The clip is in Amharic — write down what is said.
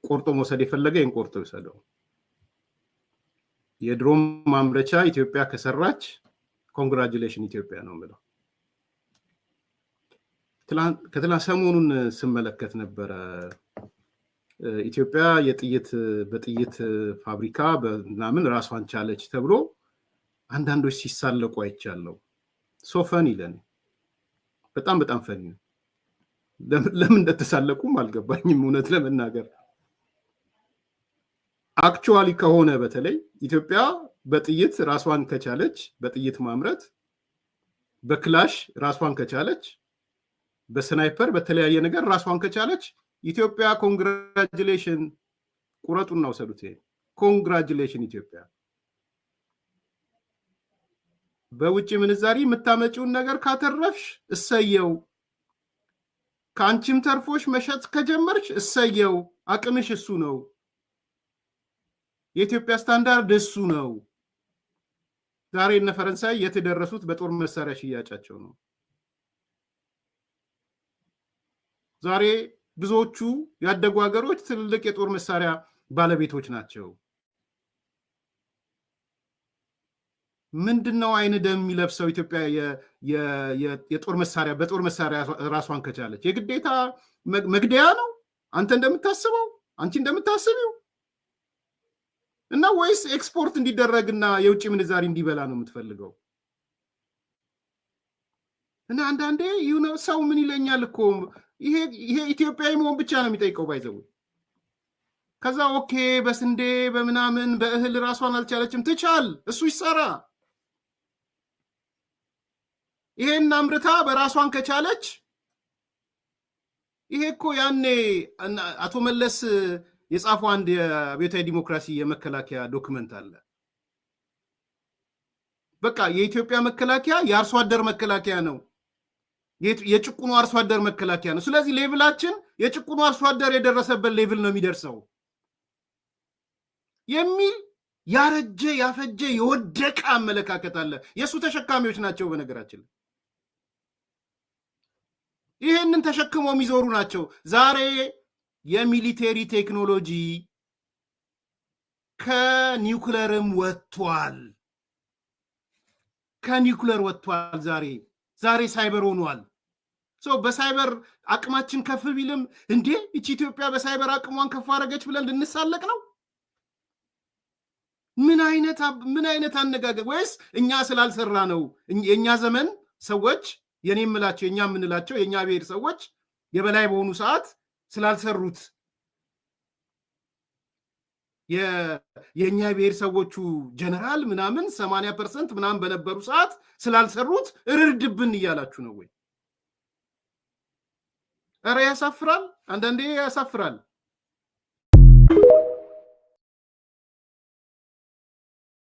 ቆርጦ መውሰድ የፈለገ ይህን ቆርጦ ይውሰደው። የድሮን ማምረቻ ኢትዮጵያ ከሰራች congratulation ኢትዮጵያ ነው የምለው። ከትላንት ሰሞኑን ስመለከት ነበረ፣ ኢትዮጵያ የጥይት በጥይት ፋብሪካ ምናምን ራሷን ቻለች ተብሎ አንዳንዶች ሲሳለቁ አይቻለሁ። So funny፣ ለኔ በጣም በጣም funny ነው። ለምን እንደተሳለቁም አልገባኝም እውነት ለመናገር። Actually ከሆነ በተለይ ኢትዮጵያ በጥይት ራሷን ከቻለች፣ በጥይት ማምረት፣ በክላሽ ራሷን ከቻለች፣ በ sniper፣ በተለያየ ነገር ራሷን ከቻለች ኢትዮጵያ congratulation፣ ቁረጡና ውሰዱት። ይሄ congratulation ኢትዮጵያ። በውጭ ምንዛሪ የምታመጪውን ነገር ካተረፍሽ እሰየው። ከአንቺም ተርፎሽ መሸጥ ከጀመርሽ እሰየው። አቅምሽ እሱ ነው። የኢትዮጵያ ስታንዳርድ እሱ ነው። ዛሬ እነ ፈረንሳይ የት በጦር መሳሪያ ሽያጫቸው ነው። ዛሬ ብዙዎቹ ያደጉ ሀገሮች ትልልቅ የጦር መሳሪያ ባለቤቶች ናቸው። ምንድን ነው አይን ደም የሚለብሰው? ኢትዮጵያ የጦር መሳሪያ በጦር መሳሪያ ራሷን ከቻለች የግዴታ መግደያ ነው አንተ እንደምታስበው፣ አንቺ እንደምታስቢው እና ወይስ ኤክስፖርት እንዲደረግና የውጭ ምንዛሪ እንዲበላ ነው የምትፈልገው? እና አንዳንዴ ሰው ምን ይለኛል እኮ፣ ይሄ ኢትዮጵያዊ መሆን ብቻ ነው የሚጠይቀው by the way። ከዛ okay በስንዴ፣ በምናምን፣ በእህል ራሷን አልቻለችም፣ ትቻል፣ እሱ ይሰራ። ይሄን አምርታ በራሷን ከቻለች፣ ይሄ እኮ ያኔ አቶ መለስ የጻፈው አንድ የአብዮታዊ ዲሞክራሲ የመከላከያ document አለ። በቃ የኢትዮጵያ መከላከያ የአርሶ አደር መከላከያ ነው። የጭቁኑ አርሶ አደር መከላከያ ነው። ስለዚህ level ኣችን የጭቁኑ አርሶ አደር የደረሰበት level ነው የሚደርሰው የሚል ያረጀ፣ ያፈጀ፣ የወደቀ አመለካከት አለ። የእሱ ተሸካሚዎች ናቸው። በነገራችን ላይ ይህንን ተሸክመው የሚዞሩ ናቸው። ዛሬ የ military ቴክኖሎጂ ከኒውክለርም ወጥቷል። ከኒውክለር ወጥቷል። ዛሬ ሳይበር ሆኗል። በሳይበር አቅማችን ከፍ ቢልም እንዴ ይቺ ኢትዮጵያ በሳይበር አቅሟን ከፍ አደረገች ብለን ልንሳለቅ ነው? ምን አይነት አነጋገር? ወይስ እኛ ስላልሰራ ነው? የእኛ ዘመን ሰዎች፣ የኔ የምላቸው፣ የእኛ የምንላቸው የእኛ ብሔር ሰዎች የበላይ በሆኑ ሰዓት ስላልሰሩት፣ የእኛ ብሔር ሰዎቹ ጀነራል ምናምን 80% ምናምን በነበሩ ሰዓት ስላልሰሩት እርርድብን እያላችሁ ነው ወይ? ኧረ ያሳፍራል። አንዳንዴ ያሳፍራል።